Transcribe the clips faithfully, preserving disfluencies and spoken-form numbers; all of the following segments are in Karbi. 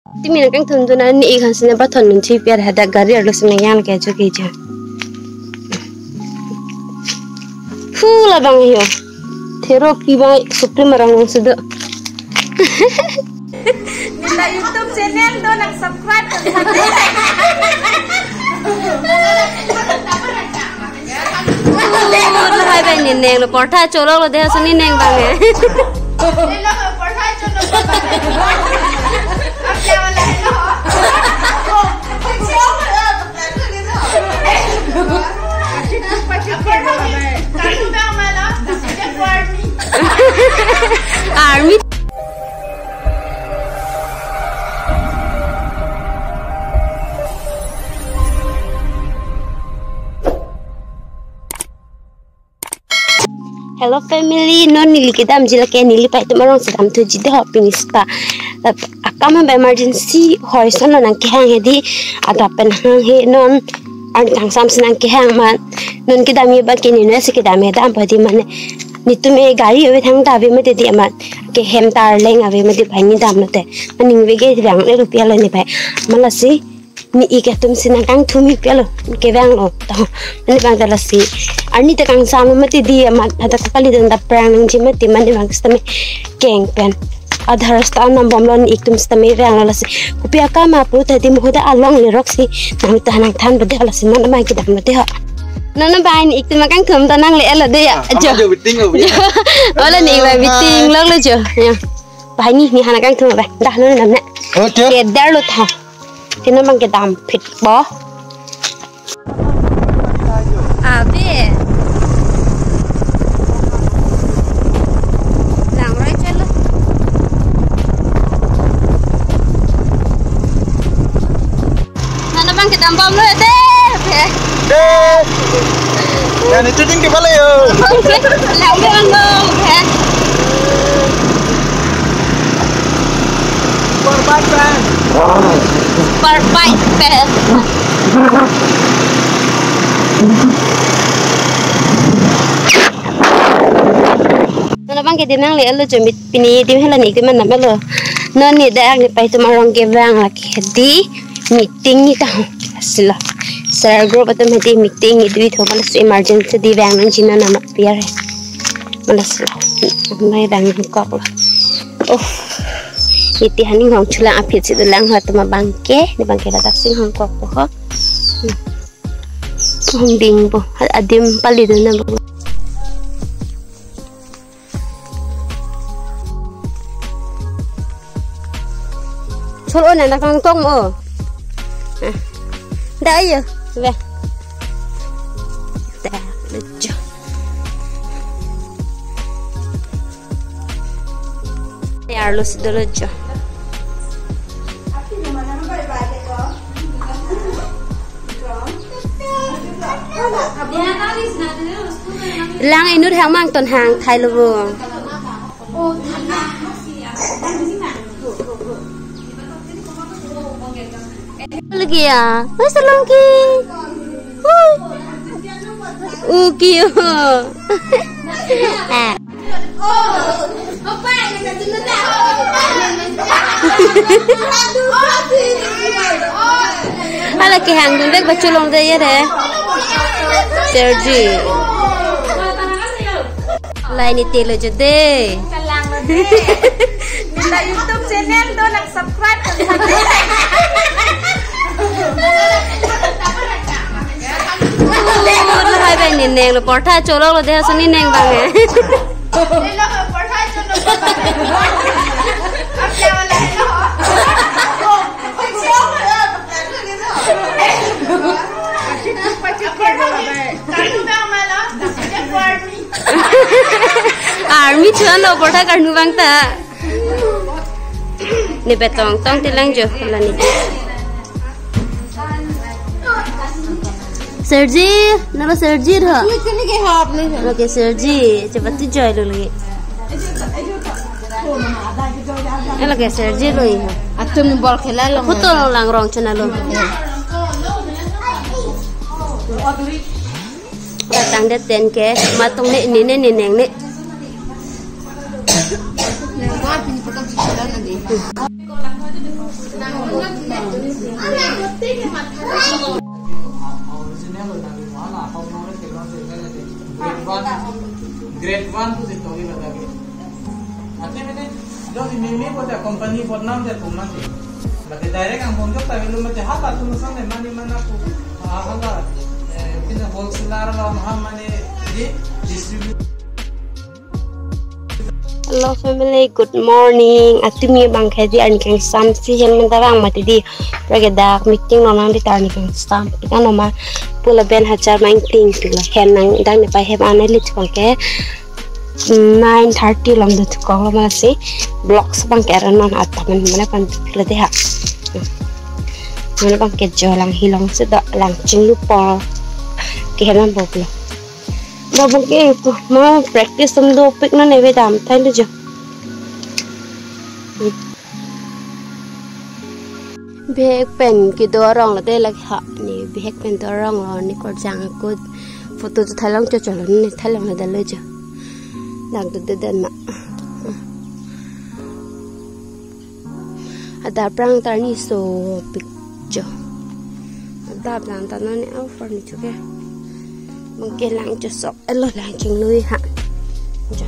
Timi nangkangthum dun an ne ik hansi ne bathon dun thi piar hadak gari arlo si nang yang ke jo ke jo. Hu labang yo. Thero ki bai Supreme arong nang sudo. Neta YouTube channel do nang subscribe. Lahai bai ne neng lo portha cholok lo de suni neng bang e. Army. Hello family, non neli kedamji lake neli paitum arong si damthuji de ho pini seta. Akam ba emergency hoi son lo nangkehang hedi, adap pen hang he non an kangsam si nangkehang amat. Non kedamji ba ke neli si kedam he dampo hedi mane. Netum e gari ave thangta ave mati di amat. Ke hem ta arleng ave mati bai ne damlote. Aning veke vang le rupiah lo ne bai. Malasi ne ik atum si nangkangthum ik pialo. Kevang lo. To. Mane bang ta lasi. Arni ta kangsam mati di amat hadak pali dan daprang nangji mati mane bang sitame keng pen. Aadhaar seta nambom lo ne ik atum sitame vang lo lasi. Kopi akam apu ta di mohoda along lerok si. Nang ta nangthan bade lasi non bang kedam bade ho. Non bang ne ik atum kangthum ta nangle-et lo de ya. Ah, jo. Ama jo waiting lo ya. Ola ne ik bai waiting lo lo jo. Ya. Bai ne ne ha nangkangthum bai. Dah non nam ne. Oke. Kedar lo tha. Sino bang kedam phit bo. Ave. Langroi chalo. Nana bang kedam bom lo de. Oke. Deh. Ya, ne shooting di mana yo? Oke. Langroi lo. Oke. Super bike pen. Super bike pen. Non bang ke dinang le lo jomit pini dim hela ne ik atum an nam lo. Non ne dak ne paitum arong kevang lake di meeting ne ta ho. Asilo. Sir group atum hedi meeting ne dui tho malasi emergency di vang nangji non amat piar he. Malasi. Mai vang kok lo. Oh. Iti haning hong chulang aphi si dolang ha tuma bang ke, ne bang ke ladak si hong kok po ho. Hong ding po. Adim pali dun na po. Chol o na kangtong o. Ah. Da ayo. Ve. Da, lucu. Arlo si dolo jo. Lang inut hang mang ton hang thai lo bo. Lagi ya, mas long ki. Hui. Uki yo. Ah. Hala kehang dun dek bacholong de ye de. Sergi. Lai ne telo jo de. Neta YouTube channel do nang subscribe. Lahai bai ne neng lo portha cholok lo de suni neng bang e. Army chuan lo portha karnu bang ta. Ne betong tong tilang jo la ne. Sergi, nalo Sergi ha. Oke Sergi, coba tu joy dulu lagi. Elo ke Sergi lo ya. Atum bol khela lo. Foto lo langrong chena lo. Datang de ten ke, matung ne, ne, ne, ne, neng ne. Original grade one, grade one to the story lagi. Ate mene, jo di meme ko ta company bodnam de tum nang de. Lagi direct ang bonjok ta belum mete ha ta tum sang de mani mana ko. Ah, hala, eh, pina wholesaler lo ha mane di distribute. Hello family, good morning. Atumi bang kedi ani kang samsi hem mendarang mati di. Lagi dak meeting nonang di ta ani kang sam. Kita noma pula ben hajar main ting pula hem nang dang ni pa hem anai lit bang ke. Nine thirty lom do thukong lo masi. Blocks bang ke aran non ataman mana pan pila de ha. Mana bang ke jo lang hilong se do lang chinglu po. Ke hem bo pula. Babung ke pu mo practice tum dopik non eve dam thai lo jo. Bihek pen kedo arong lo de lake ha ni bihek pen do arong lo ni korjang akut photo tu thailong cho cholo ni thailong lo dalo jo. Dak do de den ma. Ada prang tar ni so pik jo. Ada prang tar ni au far ni chuke. Bang ke lang cho sok. Elo lang ching lui ha. Ja.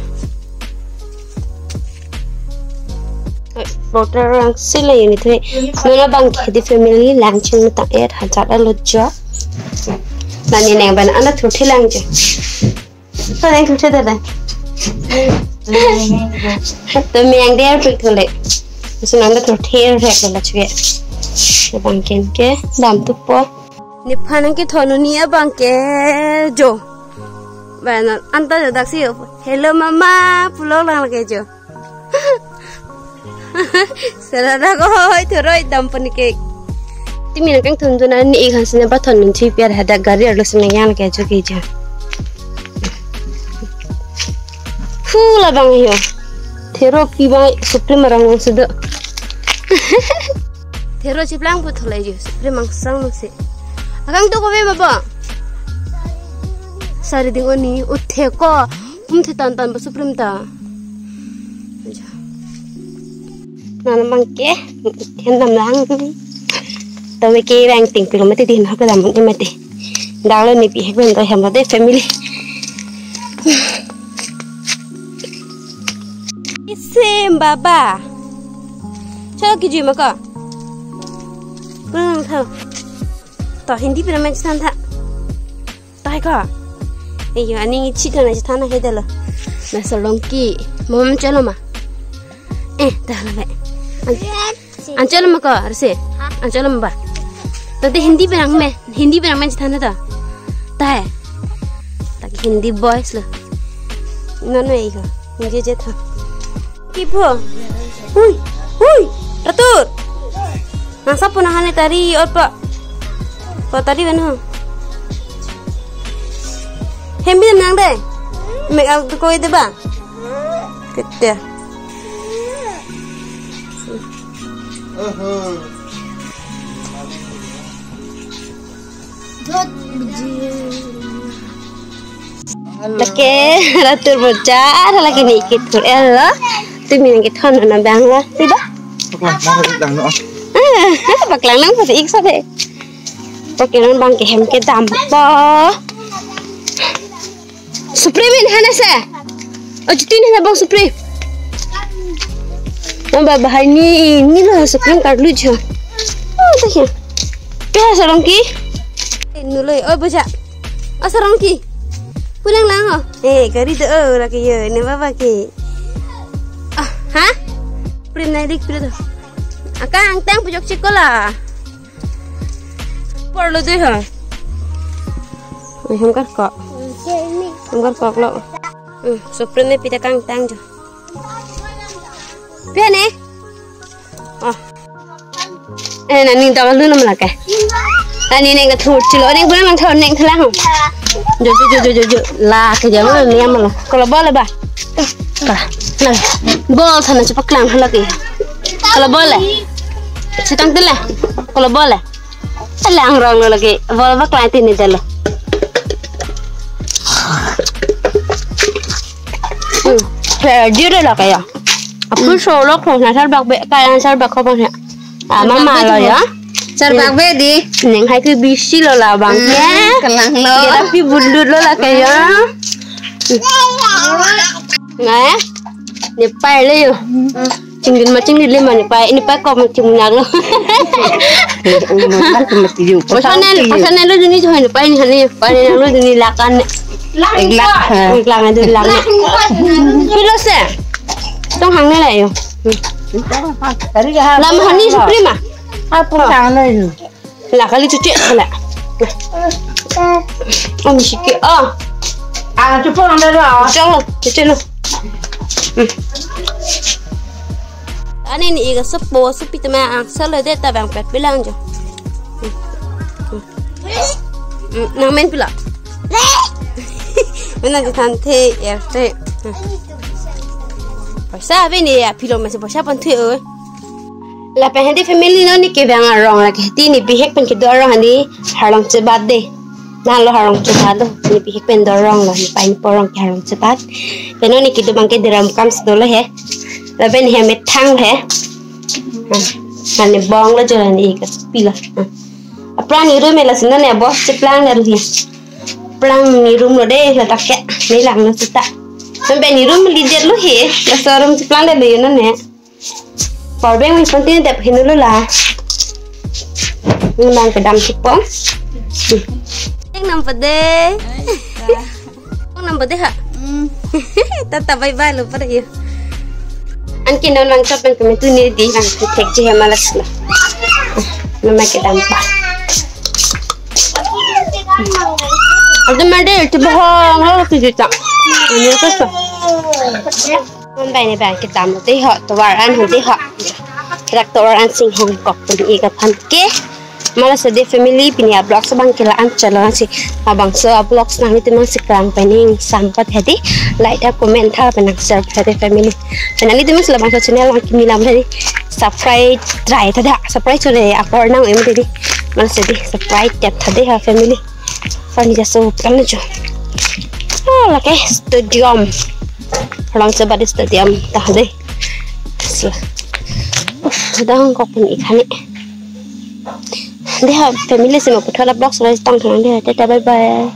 Botar lang sila ini tu. Nona bang ke di family lang ching mata et hajar elo jo. Nani neng ban anda thuthi lang je. To neng thuthi dada. To meng der pik thule. Sunanda thuthi rek la chwe. Bang ken ke dam tu po. Nephan nangkethon un-e abang ke jo. Bana anta jo daksi, "Hello mama," pulo lang lake jo. Sara dak oi thoroi dam pun ke. Timi nangkangthun dun an ni ikhan sine bathon nun thi piar hadak gari arlo sine yang ke jo ke jo. Hu labang yo. Thero pi bang Supreme arong nang sudo. Thero chiplang pu thulai jo, Supreme angsang nang se. Akang tu kove baba. Sari ding oni, uthe ko. Um the tan tan ba Supreme ta. Nana bang ke, then dam lang. Tame ke bang ting pilo mati din hok dam ni mati. Dang lo ni pi hek ben to hem lo de family. Isim baba. Chalo kiji mako. Kurang tho. To Hindi pen main chethan tha. Tai ko. Eyo, aning ichi thana chethan na hede lo. Na Solongki. Mom chalo ma. Eh, ta la ve. An, an chalo ma ko, arse. Ha? An chalo ma ba. Tadi Hindi pen me. Hindi pen main chethan ta. Tai. Tak Hindi boys lo. No, no, eyo. Hindi chethan. Kipo. Hui, hui, Ratur. Nang sapo nang hane tari orpa. Pa tari ben ho. Hembi nang de. Mek al tu koi de ba. Kete. Lake Ratur bojar lake ni ikit tur el lo. Tumi nangkethon na bang lo. Tidak. Paklang nang pati ik sa de. Paklang bang ke hem ke dam po. Supreme ini hana sa. Oh, cuti ni na bang Supreme. Bang ba bahai ni ni lo Supreme card lucu. Oh, tak ya. Pe ha Solongki. Eh, nuloi. Oh, baca. Oh, Solongki. Pulang lang ho. Eh, gari do oh lagi yo. Ne baba ki. Ah, ha? Prim nai dik pira to. Akang tang pujok chikola. Por lo dui ha. Oi, hum kar ko. Hum kar ko lo. Hmm, Supreme ne pita kangtang jo. Pe ne? Oh. Eh, nani dawal dun nam lake. Nani neng thur chilo, neng bulan nang thur neng thela hum. Jo, jo, jo, jo, jo, jo. La ke jam lo niam lo. Kolo bol ba. Ka. Na. Bol thana chepak lang hala ke. Kolo bol le. Sitang tela. Kolo bol le. Lang rong lo lagi. Bol bak lai tini dalo. Hmm. Kaya jure la kaya. Apun solo kong na sarbak be kaya sarbak ko bang ya. Ah, mama lo ya. Sarbak be di. Ning hai ke bisi lo labang ke. Hmm, kelang lo. Dia tapi bundut lo la ke ya. Nah, nepei le yo. Chingdun ma chingdun le ma nepei, nepei kok ma chingmunak lo. Pasanen, pasanen lo duni jo nepei ni hani, pasanen lo duni lakan. Ek lakh. Ek lakh, duni lakh. Pilo se? Tong hang ne la yo. Lam hani supri ma? Apa hang ne? La kali cuci la. Om siki ah. Ah, cupo ang dero. Cuci lo, cuci lo. Hmm. Ani ni iga sepo sepi tema angsal lo de ta bang pet bilang jo. Hmm. Hmm. Hmm. Nang men pila. Menang ke tante ya te. Hmm. Poisa ave ni ya pilo masih poisa pon tu. Lapen hadi family non ne kevang arong lake hadi ne bihek pen kedo arong hadi Harlong Chebat de. Nang lo Harlong Chebat lo. Ne bihek pen do arong lo, nepei nepo arong ke Harlong Chebat. Pen non ne kedo abang ke Deramukam si dolo he. Lapen he methang he. Ha, ne bong lo jo ne ke supilo. Ha. Aphrang ne room la si non ne abo cheplang lo he. Aphrang ne room lo de la ta ke. Ne lang lo seta. Sampai ne room lidet lo he. Laso room cheplang lo yo non ne. Power bank wis penting dep hinu lo la. Memang kedam sipon. Yang nampak deh. Yang nampak deh ha. Hmm. Tata bye bye lo pada ya. Anke non lang chop yang kami tu ne di lang tu thek je malas lo. Memang kedam pa. Ada made itu bohong lo tu juta. Ini apa sih? Mon bai ne bai kedam lo te ho, tovar an ho te ho. Trak tovar an sing hong kok pun ik aphan ke. Mala sade family pini a vlogs abang ke la-an chalo si. Labangso a vlogs nanglitum si krang pen ning sampot hadi. Like tha, comment tha, pen nang share tha de family. Pen nanglitum si labangso channel lang kimi lam hadi. Subscribe try tha da. Subscribe chole akor nang em hadi. Mala sade subscribe tha de ha family. Pani jaso kan jo. Oh, lake stadium. Harlong Chebat stadium ta de. So. Uf, dang kok pun ik hani. Deh ha family si ma puthot a vlogs lo tang thang deh. Tata bye bye.